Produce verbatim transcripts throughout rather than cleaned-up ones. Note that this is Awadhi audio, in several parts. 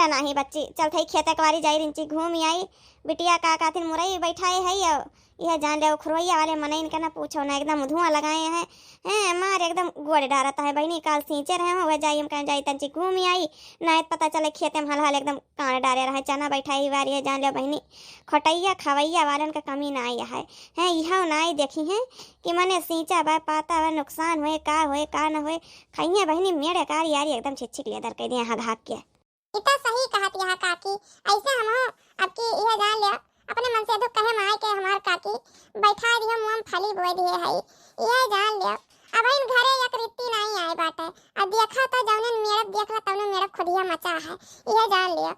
नाही बच्ची, चलत हई खेते कवारी जाई रिंची घूम आई। बिटिया का कहथिन मुरई बैठाए है, यह जान ले उखरवैया वाले मनइन के ना पूछो ना, एकदम धुआं लगाए हैं। हैं, मार एकदम गोड़ डारत है बहिनी, काल सींचे रहे हो, वह जाई, हम कहें जाई तंची घूम आई, नायत पता चले खेते में हल हल एकदम कान डारे रहे, चना बैठाई बारी है, जान ले बहिनी, खटैया खवैया वालन का कमी ना आई है। हैं, इहो ना आई देखी है कि मने सींचा बा, पाता बा, नुकसान होए, का होए, का न होए, खइया बहिनी मेड़ कार यारी एकदम छिछिक लिया दर कह दिया हाँ घाक के। ई त सही कहत यह काकी, ऐसे हमहू अब की यह जान लियो, अपने मन से दुख कहे माय के हमार काकी, बैठा दियो मूंगफली बोए दिए हई, यह जान लियो, अब इन घरे एक रित्ती नहीं आए बाटे, अब देखा तो जौने मेड़ब देखला तौने मेड़ब खुदिया मचा है, यह जान लियो।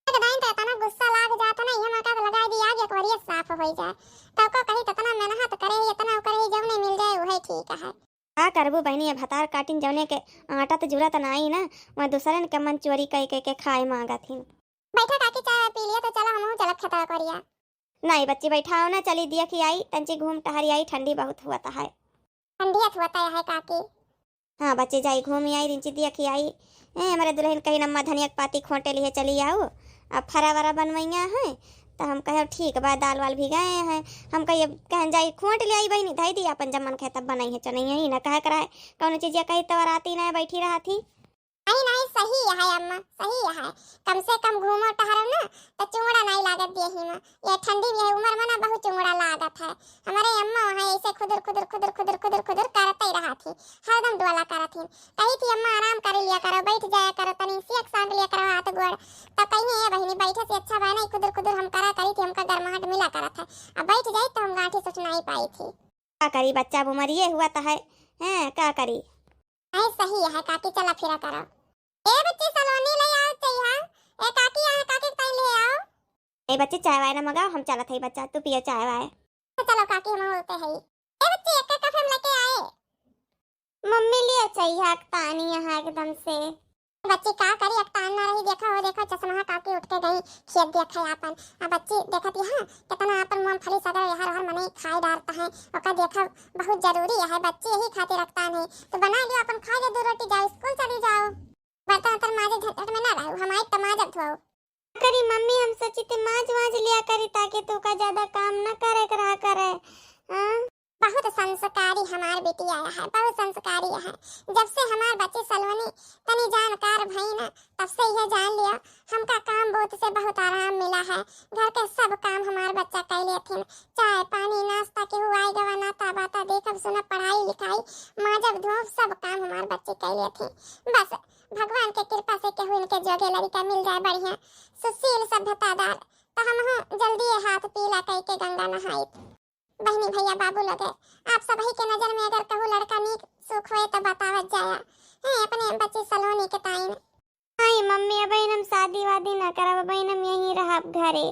एक दाइन तो इतना गुस्सा लाग जाता ना, यह मौका लगा दिया आग एक बार साफ हो जाए, तब को कही इतना मेहनत करे ही, इतना करे ही, जौने मिल जाए वही ठीक है। का करबू बहिनी, अब भतार काटिन जौने के आटा त जुरत नाई ना, वह दूसरन के मन चोरी कई कई के खाए मांगत हिन। बैठा काकी, चाय पी लिया तो चला हमहू चलत खेतवा करिया। नहीं बच्ची, बैठाओ ना, चली दिया कि आई, तंची घूम टहरी आई, ठंडी बहुत हुआ है। ठंडियत हुआ है काकी। हाँ बच्ची, जाई घूमी आई, रिंची दिया कि आई। ए, हमारे दुल्हन कही नम्मा धनिया के पाती खोटे लिए चली आओ, अब फरा वरा बनवैया है। तो हम कहे ठीक बा, दाल वाल भी गए हैं। हम कहिए कहन जाई खोट ले आई बहिनी, धई दी अपन जमन खाए तब बनाई है चनैया ही ना कहे कराए। कौनो चीजिया कही तो राती ना बैठी रहा थी। नहीं नहीं, सही है अम्मा, सही है। कम से कम घूमो टहरो ना, तो चुंगड़ा नहीं लागत देही में। ये ठंडी भी है, उम्र में ना बहुत चुंगड़ा लागत है। हमारे अम्मा वहाँ ऐसे खुदुर खुदुर खुदुर खुदुर खुदुर खुदुर करते ही रहा थी, हरदम डोला करत ही। कही थी अम्मा आराम कर लिया करो, बैठ जाया करो, तनी सेक सांग लिया करो हाथ गोड़। तब कही ए बहिनी बैठे से अच्छा बा नहीं, खुदुर खुदुर हम करा करी थी, हमका गर्माहट मिला करत है। अब बैठ जाई तो हम गांठी सोच नहीं पाई थी। का करी बच्चा, बुमरिए हुआ तो है, हैं का करी। नहीं सही है काकी, चला फिरा करो। ए बच्ची सलोनी ले आओ चाहिए। ए काकी, यहाँ काकी के ताई ले आओ। ए बच्ची चाय वाय ना मंगाओ, हम चलत है बच्चा, तू पियो चाय वाय। तो चलो काकी हम होते है। ए बच्ची एक कप हम लेके आए। मम्मी ले चाहिए अकतानी यहाँ एकदम से। बच्ची का करी, अकतान ना रही, देखा हो, देखा चश्मा काकी उठ के गई, खेत देखा आपन। आ बच्ची देखत यहाँ कितना आपन मूंगफली सगर यहाँ हर मने खाए डारता है, ओका देखा बहुत जरूरी है, बच्ची यही खातिर अकतान है। तो बना लियो अपन, खा लियो दो रोटी, जाओ स्कूल चली जाओ। बर्तन उर्तन माजे झंझट में ना रहू, हम आई तो माजब धोओ। करी मम्मी, हम सोची थे माज वाज लिया करी ताकि तू का ज्यादा काम ना करे के रहा करे। हाँ? बहुत संस्कारी हमार बिटिया है, बहुत संस्कारी है। जब से हमार बच्ची सलोनी तनी जानकार भई ना, तब से यह जान लिया हमका काम बहुत से बहुत आराम मिला है। घर के सब काम हमार बच्चा कर लेथिन, चाय पानी नाश्ता के हुआई गवा नाता बाता देखब सुनब पढ़ाई लिखाई माजब धोब सब काम हमार बच्ची कर लेथिन। बस भगवान के कृपा से केहू इनके जोगे लड़का मिल जाए बढ़िया, सुशील सभ्यतादार, तो हमहू जल्दी ये हाथ पीला कई के गंगा नहाई। बहिनी भैया बाबू लोगे, आप सबही के नजर में अगर कहू लड़का नीक सुख होए तो बतावत जाया। हैं अपने बच्ची सलोनी के ताईन। नहीं मम्मी, अब हम शादी वादी ना करब, अब हम यहीं रहब घरे।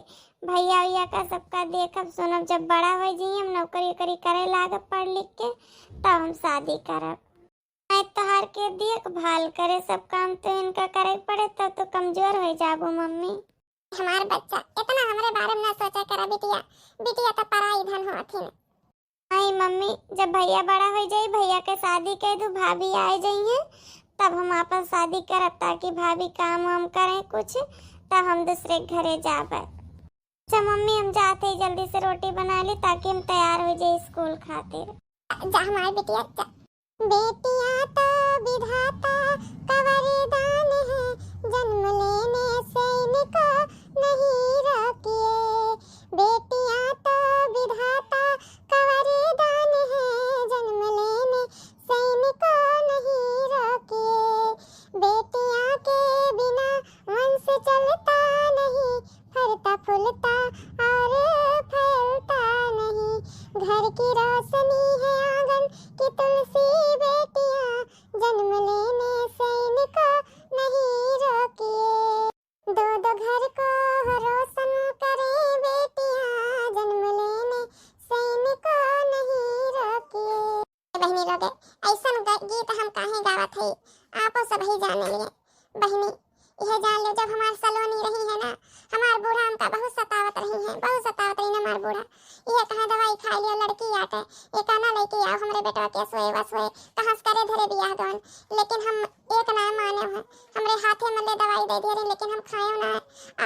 भैया उइया का सबका देखब सुनब, जब बड़ा हो जाइए हम नौकरी वोकरी करे लागब पढ़ लिख के, तब हम शादी करब। मैं तोहार के देखभाल करे, सब काम तो इनका करे पड़े, तब तो कमजोर हो जाबो मम्मी। हमार बच्चा, इतना हमरे बारे में ना सोचा करा बिटिया, बिटिया तो पराई धन होथिन। आई मम्मी, जब भैया बड़ा हो जाई, भैया के शादी कर दू, भाभी आ जाइए, तब हम आपन शादी करब, ताकि भाभी काम वाम करें कुछ, तब हम दूसरे के घरे जाबे। अच्छा मम्मी, हम जाते ही जल्दी से रोटी बना ली, ताकि हम तैयार हो जाए स्कूल खातिर। जा हमारे बिटिया, जा। बेटियां तो विधाता का वरदान है, जन्म लेने से इनको नहीं रोकिए। बेटियां तो विधाता का वरदान है, जन्म लेने से इनको नहीं रोकिए। बेटियां के बिना वंश चलता नहीं, फरता फुलता और फैलता नहीं। घर की रोशनी है आंगन की तुलसी, बेटियां जन्म लेने से इनको नहीं रोकिए। दो दो घर को रोशन करें बेटियां, जन्म लेने से इनको नहीं रोकिए। बहिनी लोगे, ऐसन ग-, गीत हम काहे गावत हई, आपो सबही जाने लिए। बहिनी, यह जान लो, जब हमार सलोनी रही है ना, हमार बूढ़ा हमका बहुत सतावत रही है, बहुत सतावत रही ना हमार बूढ़ा। यह कहाँ दवाई खा लियो, लड़की आटे, ये कहना लेके आओ हमरे बेटवा के सोए व सोए, कहाँ से करे धरे बियाह गवन। लेकिन हम एक ना माने हैं, हमरे हाथे में ले दवाई दे दे रही, लेकिन हम खायो ना।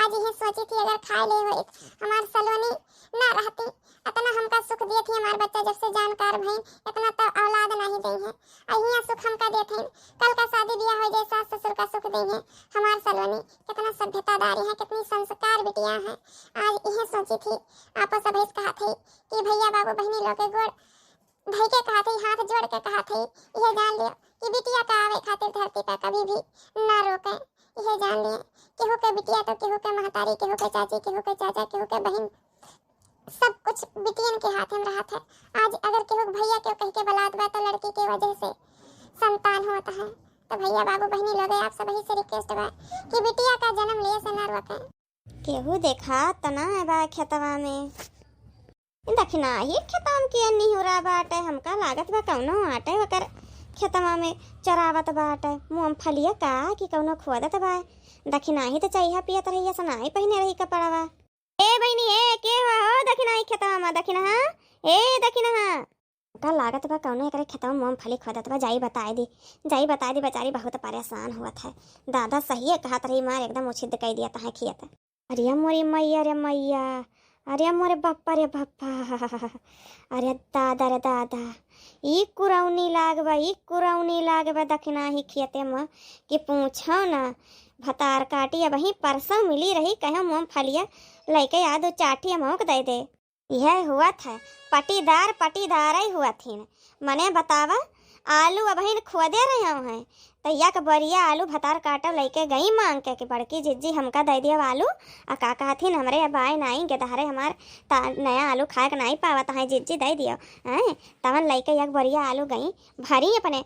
आज इहे सोची थी, अगर खाए ले होइत, हमार सलोनी ना रहती, इतना हमका सुख दिए थी हमार बच्चा, जब से जानकार भइन, इतना तो औलाद नहीं दई है। अहिया सुख हमका देत हैं, कल का शादी ब्याह हो जाए, सास ससुर का सुख दई है। हमार सलोनी कितना सभ्यतादारी है, कितनी संस्कार बिटिया है। आज इहे सोची थी, आपो सब इस कहा थी कि भैया बाबू बहनी लोग के गोड़ धई के कहा थी, हाथ जोड़ के कहा थी, इहे जान लियो कि बिटिया का आवे खातिर धरती पर कभी भी ना रोके। इहे जान लियो, केहू के बिटिया तो केहू के महतारी, केहू के चाची, केहू के चाचा, केहू के बहिन, सब कुछ बिटियन के हाथ में रहत है। आज अगर केहू के भैया के कह के बलात बा तो लड़की के वजह से संतान होत है। तो भैया बाबू बहनी लोग, आप सब ही से रिक्वेस्ट बा कि बिटिया का जन्म लिए से ना रोके। केहू देखात त ना बा खेतवा में। दखिनाही खेतवा में के निहुरा बाटे, हमका लागत बा कौनो आटे ओकर खेतवा में चरावत बाटे। मूंगफलिया का कि कौनो खोदत बा। दखिनाही त चइहा पियत रही, सनाई पहिने रही कपड़वा। ए बहिनी, ए, के हुआ हो दखिनाही खेतवा में? दखिनहा, ए दखिनहा। का लागत बा कौनो एकरे खेतवा में मूंगफली खोदत बा, जाई बताए दी, जाई बताए दी, बेचारी बहुत परेशान हुअत है। दादा सहिए कहत रही, मार एकदम उछिद कई दिया तहां खियत। अरे मोरी मैया रे मैया, अरे मोरे बप्पा रे बप्पा, अरे दादा रे दादा, ई कुरौनी लाग बा, ई कुरौनी लाग बा दखिनाही खेते में कि पूछो ना। भतार काटी अबहीं परसों मिली रही, कहो मूंगफलिया लइके आ दो चाटी हमहूँ के दे दे। इहे हुअत है, पटीदार पटीदार ही हुअत हिन। मने बतावा, आलू अबहिन खोदे रहे हैं, त एक बोरिया आलू भतार काटो लइके गई मांग के कि बड़की जिज्जी हमका दे दियो आलू। आ का कहथिन, हमरे अब आए नाई, गेदहरे हमार ता-, नया आलू खाए के नाई पावत है जिज्जी, दे दियो। हैं, तवन लइके एक बोरिया आलू गई भरी अपने।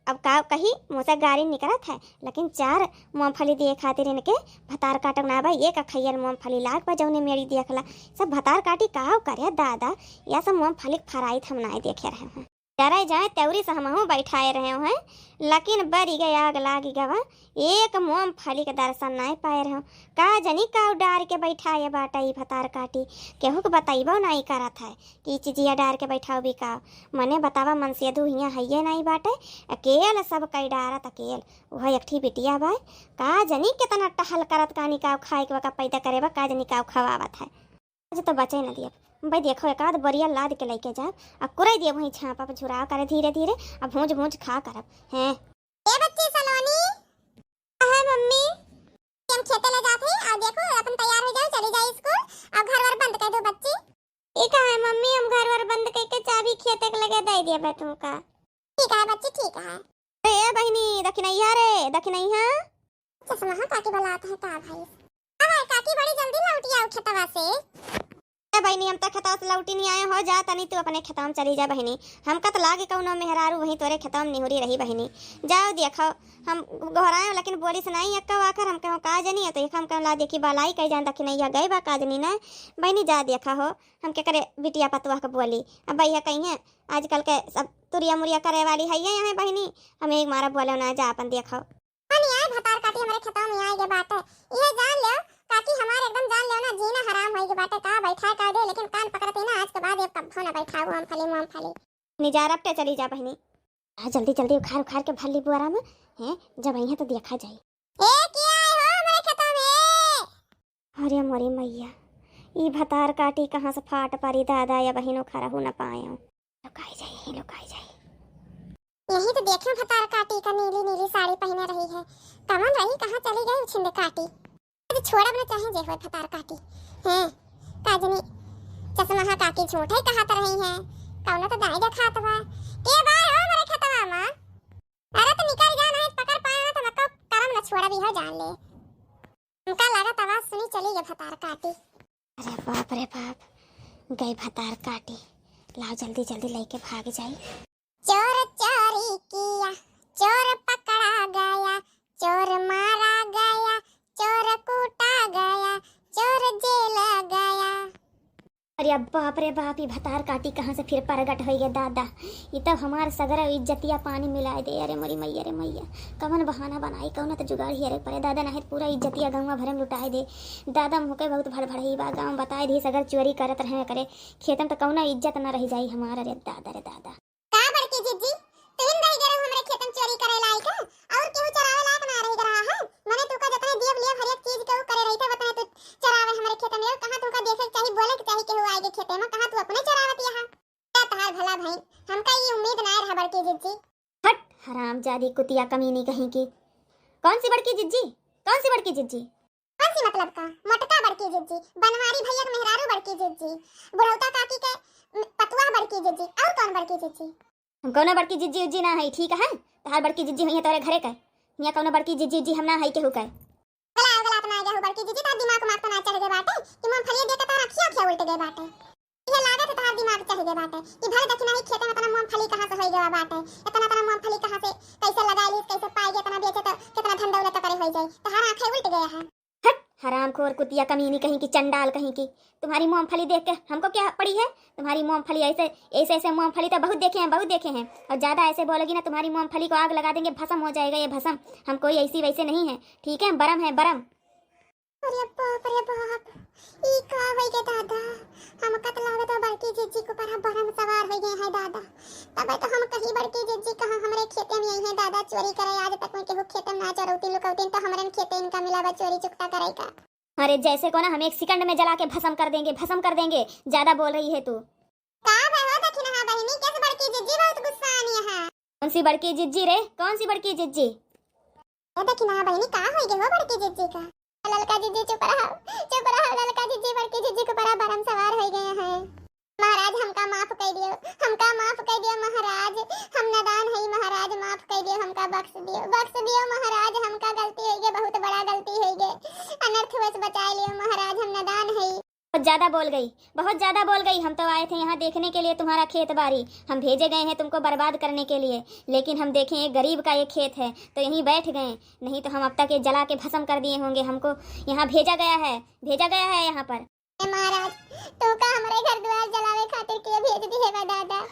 अब का कही, मुँह से गारी निकरत है, लेकिन चार मूंगफली दिए खातिर इनके भतार काटक ना बा। एक खैयल मूंगफली लाग बा, जौने मेरी देखला। सब भतार काटी काव करे दादा, या सब मूंगफली के फराई त हम नाई देखे रहे हैं। डरे जाए तेवरी से हमहूँ बैठाए रहे हैं, लेकिन बरी गए आग लागी गवा, एक मूंगफली के दर्शन नाई पाए रहे। का जनी काव डार के बैठाए बाटा ई भतार काटी, केहू के बतैबो नाई करत है। कि चिजिया डार के बैठाओ भी का? मने बतावा, मनसेधू हियाँ हइये नाई बाटे, अकेल सब कई डारत अकेल। वह एक ठी बिटिया बा, का जनी केतना टहल करत, का निकाव खाए के वका पैदा करे बा, का जनी काव खवावत है। आज तो बचे न दियब। भाई देखो, एक आध बोरिया लाद के लइके जाब, आ कुरई दियब वहीं छापा पर झुराव करे धीरे धीरे, आ भूंज भूंज खा करब। हैं। ए बच्ची सलोनी, हाँ मम्मी। हम खेते ले जात हई, अउ देखो, अपन तैयार हो जाओ, चली जाई स्कूल, अउ घर वर बंद कर दो बच्ची। ई का है मम्मी, हम घर वर बंद करके चाबी खेते के लगे दे दिए बा तुमका। ठीक है बच्ची, ठीक है। ए बहिनी, दखिनैया रे, दखिनैया। चश्मा काकी बलात है का भाई? अब है काकी, बड़ी जल्दी लौटी आओ खेतवा से। ए बहिनी, हम तो खेतवा से लौटी नहीं आए हो, जा तनी तू अपने खेतवा में चली जा बहिनी। हमका तो लागे कौनो मेहरारू वहीं तोरे खेतवा में निहुरी रही बहिनी। जाओ देखो, हम गोहराए लेकिन बोली से नहीं एक्का आखर, हम कहूँ का जनी है तो एक हम कहूँ ला देखी बालाई कह जान दखिनैया गए बा का जनी ना। बहिनी जा देखा हो, हम के करे बिटिया पतुआ के बोली। अब भैया कहीं है, आजकल के सब तुरिया मुरिया करे वाली है ये यहाँ बहिनी, हम एक मारा बोले ना जा अपन देखो। पानी आए भतार काटी हमरे खेतवा में आए के बाटे। इहे जान लेव काकी हमार एकदम जान लेव ना जीना हराम होई के बाटे। का बैठाए का दे, लेकिन कान पकड़ती ना आज के बाद एक कब्बो ना बैठाऊ हम फली मूंगफली। निजा रपटे चली जा बहिनी। आ जल्दी जल्दी उखाड़ उखाड़ के भर ली बुआरा में, हैं, जब अइहें तो देखा जाई। ए, के आए हो हमरे खेतवा में? अरे मोरी मैया, ई भतार काटी कहाँ से फाट परी दादा, या बहिनो खरहू न पायो। लुकाई जाई, ही लुकाई जाई। यही तो देखे भतार काटी का नीली नीली साड़ी पहने रही है। कमन रही, कहाँ चली गई उछिंद काटी? आज छोड़ब न चाहे जे होए भतार काटी। हैं, काजनी चश्मा काकी झूठे कहत रही हैं। कौनो तो दाई देखात बा। के बाय हो हमरे खेतवा में? अरे तो निकल जा, नहीं पकड़ पाए ना तो मक्का करम न छोड़ब, इहो जान ले। हमका लागत आवाज सुनी चली गई भतार काटी। अरे बाप रे बाप, गई भतार काटी। लाओ जल्दी जल्दी लेके भाग जाई। चोर चोरी किया, चोर पकड़ा गया, चोर मारा गया, चोर कूटा गया, चोर जेल गया। अरे बाप रे बाप, ई भतार काटी कहाँ से फिर प्रगट होई गे दादा। ई तब हमार सगरा इज्जतिया पानी मिलाए दे। अरे मोरी मैया रे मैया, कवन बहाना बनाई, कौन तो जुगाड़ हियरे परे दादा, नाहीं तो पूरा इज्जतिया गौवा भरे में लुटाए दे। दादा मुँह के बहुत भड़भड़ई बा, गाँव बताए दी सगर चोरी करत रहे करे, खेतन तो कौनो इज्जत न रह जाई हमार। अरे दादा रे दादा। का बड़की जिज्जी, तुहिन रह गए हमरे खेतन चोरी करे लायक है, और केहू चरावे लायक ना रह रहा है। मने तू का जितने दियब लियब हर एक चीज के जादी कुतिया कमीनी कहीं की। कौन सी बड़की जिज्जी? कौन सी बड़की जिज्जी? कौन सी मतलब का? मोटका बड़की जिज्जी, बनवारी भैया के मेहरारू बड़की जिज्जी, बुढ़ौता काकी के पतुआ बड़की जिज्जी, और कौन बड़की जिज्जी? हम कौनो बड़की जिज्जी उज्जी ना है, ठीक है? तहार बड़की जिज्जी हुई है तोरे घरे के, हियाँ कौनो बड़की जिज्जी उज्जी हम ना है केहू के। गला गला अपना गया हो बड़की जिज्जी, तार दिमाग उमाग तो ना चढ़ गए बाटे कि मूंगफली देख के तार अखिया अखिया उल्ट गए बाटे। ये लागत है तहार दिमाग चढ़ गए बाटे कि भर देखी नहीं खेते में इतना मूंगफली कहाँ से हो गया बाटे, इतना इतना मूंगफली कहाँ से, कैसे लगा ली, कैसे पाएगी, इतना बेचे तो कितना धन दौलत तो करे हो जाए, तहार आंखें उल्ट गया है। हट, हरामखोर कुतिया कमीनी कहीं की, चंडाल कहीं की। तुम्हारी मूंगफली देख के हमको क्या पड़ी है? तुम्हारी मूंगफली ऐसे, ऐसे, ऐसे मूंगफली तो बहुत देखे हैं, बहुत देखे हैं। और ज़्यादा ऐसे बोलोगी ना, तुम्हारी मूंगफली को आग लगा देंगे, भस्म हो जाएगा ये भस्म। हम कोई ऐसी वैसे नहीं है, ठीक है? बरम है, बरम। अरे बाप रे बाप, ई का होइ गए दादा? हमका त लागत है बड़की जिज्जी के ऊपर बरम सवार हो गए हैं दादा। तबे तो हम कही बड़की जिज्जी कहाँ हमरे खेते में आई हैं दादा चोरी करे, आज तक में केहू खेते में ना चरौती लुकौती तो हमरे खेते इनका मिला बा चोरी चुकता करे का। अरे जैसे को ना हम एक सेकंड में जला के भस्म कर देंगे, भस्म कर देंगे। ज्यादा बोल रही है तू। का भय हो दखिनहा बहिनी, कैसे बड़की जिज्जी बहुत गुस्सा आनी है? कौन सी बड़की जिज्जी रे, कौन सी बड़की जिज्जी? ओ दखिनहा बहिनी, का होई गे हो बड़की जिज्जी का? ललका जिज्जी चुप रहो, चुप रहो ललका जिज्जी, बड़की जिज्जी के ऊपर बरम सवार हो गए हैं। महाराज हमका माफ कर दियो, हमका माफ कर दियो महाराज, हम नादान हई महाराज, माफ कर दियो, हमका बख्श दियो, बख्श दियो महाराज, हमका गलती हो गई, बहुत बड़ा गलती हो गई, अनर्थ वश बचा लियो महाराज, हम नादान हई। बहुत ज्यादा बोल गई, बहुत ज्यादा बोल गई। हम तो आए थे यहाँ देखने के लिए तुम्हारा खेत बारी, हम भेजे गए हैं तुमको बर्बाद करने के लिए, लेकिन हम देखें एक गरीब का ये खेत है तो यहीं बैठ गए, नहीं तो हम अब तक ये जला के भस्म कर दिए होंगे। हमको यहाँ भेजा गया है, भेजा गया है यहाँ पर। ए महाराज, तू का हमरे घर द्वार जलावे खातिर के भेज दिए बा दादा?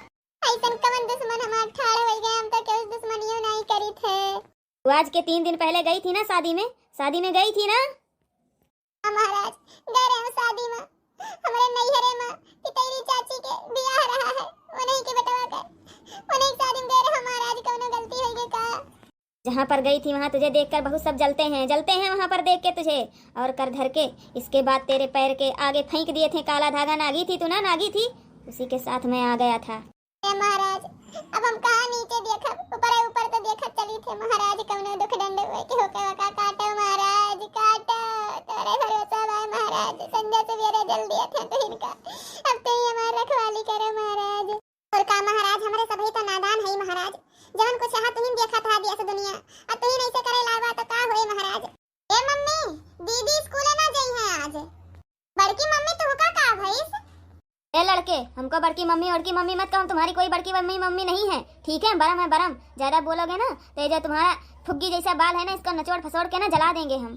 ऐसन कवन दुश्मन हमार ठाड़ हो गए, हम तो केहू दुश्मनियों नहीं करी थे। तू आज के तीन दिन पहले गई थी ना शादी में, शादी में गई थी ना? हाँ महाराज, गए रहे हम शादी में, हमरे नैहरे में पितैरी चाची के बियाह रहा है, उन्हीं के बेटवा का, उन्हीं के शादी में गए रहे महाराज, कौनो गलती हो गई का? जहाँ पर गई थी वहाँ तुझे देखकर बहुत सब जलते हैं, जलते हैं वहाँ पर देख के तुझे, और कर धर के इसके बाद तेरे पैर के आगे फेंक दिए थे काला धागा। नागी थी तू ना, नागी थी, उसी के साथ मैं आ गया था। हे महाराज, अब हम कहाँ नीचे देखब? ऊपर ऊपर तो देखत चली थे महाराज, कौनो दुख दंड हुए के होके वका काटो महाराज, काटो। तोरे भरोसा बाय महाराज, संझा सवेरे जल दिए थे तो इनका, अब तू ही हमार रखवाली करो महाराज। और का महाराज, हमरे सभी तो नादान है महाराज, जवन कुछ यहाँ तुहिन देखत हा दिया से दुनिया, अब तुहिन ऐसे करे लावा तो का होए महाराज? ए मम्मी, दीदी स्कूले ना गई हैं आज। बड़की मम्मी, तुहका का भइस? ए लड़के, हमको बड़की मम्मी, बड़की मम्मी मत कहो, हम तुम्हारी कोई बड़की मम्मी, मम्मी नहीं है, ठीक है? बरम है बरम, ज्यादा बोलोगे ना तो ये जो तुम्हारा फुग्गी जैसा बाल है ना, इसको नचोड़ फसोड़ के ना जला देंगे हम।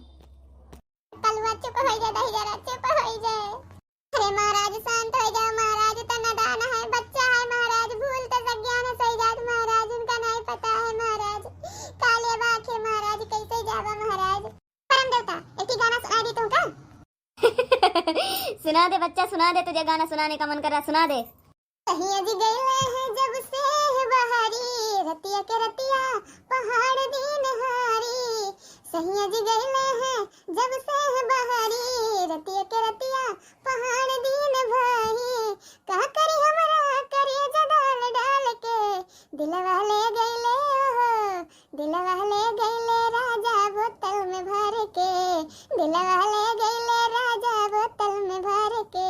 कलुआ चुप हो जा, दही जरा चुप हो जा। अरे महाराज शांत हो जाओ महाराज, तो नादान है, बच्चा है महाराज, भूल तो सज्ञान से जात महाराज, उनका नहीं पता है महाराज, काले बाखे महाराज, कैसे जावा महाराज। परम देवता, एक ही गाना सुना दी तुमका। सुना दे बच्चा, सुना दे, तुझे गाना सुनाने का मन कर रहा, सुना दे। सहिया जी गइले हैं जब से बहरी, रतिया के रतिया पहाड़ दिन हारी। सहिया जी गइले हैं जब से बहरी, रतिया के रतिया पहाड़ दिन भाई। का करी हमरा करिया जगाल डाल के, दिलवा ले गइले हो, दिलवा ले गइले राजा बोतल में भर के, दिलवा ले गइले राजा बोतल में भर के।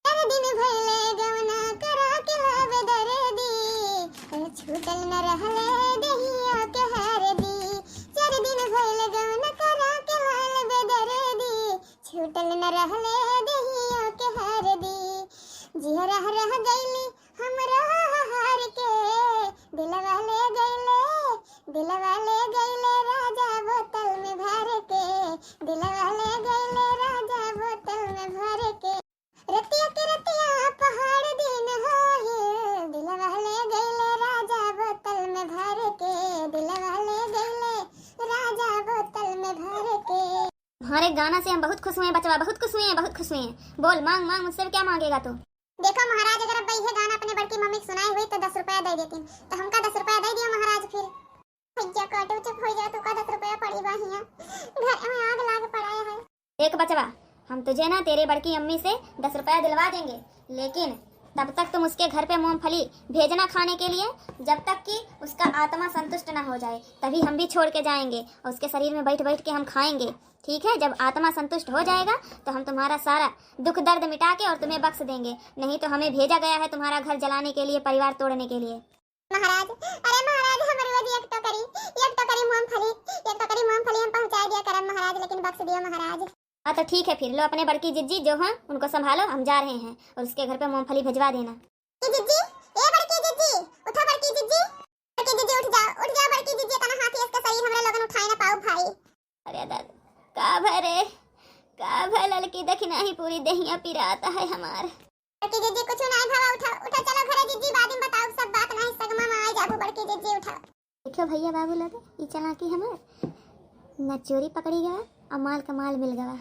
चार दिन भइले गवना करा के लावे दर्दी, छूटल न रहले देहिया के हरदी। चार दिन भइले गवना करा के लावे दर्दी, छूटल न रहले देहिया के हरदी। जिया रह रह गइली हमरा हार के, दिलवा ले गइले, दिलवा ले गइले राजा बोतल में भर के, दिलवा ले गइले राजा बोतल में भर के। रतिया के रतिया पहाड़ दिन होए, दिलवा ले गइले राजा बोतल में भर के, दिलवा ले गइले राजा बोतल में भर के। तुम्हारे गाना से हम बहुत खुश हुए हैं बचवा, बहुत खुश हुए हैं, बहुत खुश हुए हैं। बोल, मांग, मांग, मुझसे क्या मांगेगा तू? देखो महाराज, अगर अब ये गाना अपने बड़की मम्मी के सुनाए हुई तो दस रुपया दे देती, तो हमका दस रुपया दे दियो महाराज। फिर भैया काटो, चुप हो जा, तू का दस रुपया पड़ी बा हियां, घर में आग लाग पड़ा है। देख बचवा, हम तुझे ना तेरे बड़की अम्मी से दस रुपया दिलवा देंगे, लेकिन तब तक तुम उसके घर पे मूंगफली भेजना खाने के लिए, जब तक कि उसका आत्मा संतुष्ट ना हो जाए, तभी हम भी छोड़ के जाएंगे और उसके शरीर में बैठ बैठ के हम खाएंगे। ठीक है, जब आत्मा संतुष्ट हो जाएगा तो हम तुम्हारा सारा दुख दर्द मिटा के और तुम्हें बख्श देंगे, नहीं तो हमें भेजा गया है तुम्हारा घर जलाने के लिए, परिवार तोड़ने के लिए। महाराज, अरे महाराज, हमरे बदे एक टोकरी, एक टोकरी मूंगफली, एक टोकरी मूंगफली हम पहुंचा दिया करब महाराज, लेकिन बख्श दियो महाराज। हाँ तो ठीक है फिर, लो अपने बड़की जिज्जी जो हैं उनको संभालो, हम जा रहे हैं और उसके घर पे मूंगफली भिजवा देना। बड़की जिज्जी, ए बड़की जिज्जी, उठो बड़की जिज्जी, बड़की जिज्जी उठ जाओ, उठ जाओ बड़की जिज्जी, इतना हाथी इसका शरीर हमरे लोगन उठाए ना पाओ भाई। अरे दादा, का भय रे, का भय ललकी, देखी नाही पूरी देहिया पिरात है हमार। बड़की जिज्जी कुछ नाही भवा, उठा, उठा चलो घरे जिज्जी, बाद में बताओ सब बात, नाही सगमा में आ जाबो बड़की जिज्जी, उठा। देखियो भैया बाबू लोग, ई चालाकी हमार न चोरी पकड़ी गवा और माल का माल मिल गवा।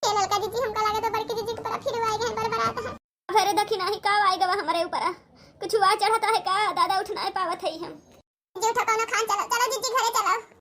ए ललका जिज्जी, हमका लगे तो बड़की जिज्जी के ऊपर फिर आए गए बरबरात है। अरे देखी नाही का आए गवा हमारे ऊपर, कुछ हुआ चढ़त रहे का दादा, उठ नाही पावत है हम। जिज्जी उठा कौनो खान, चलो, चलो जिज्जी घरे चलो।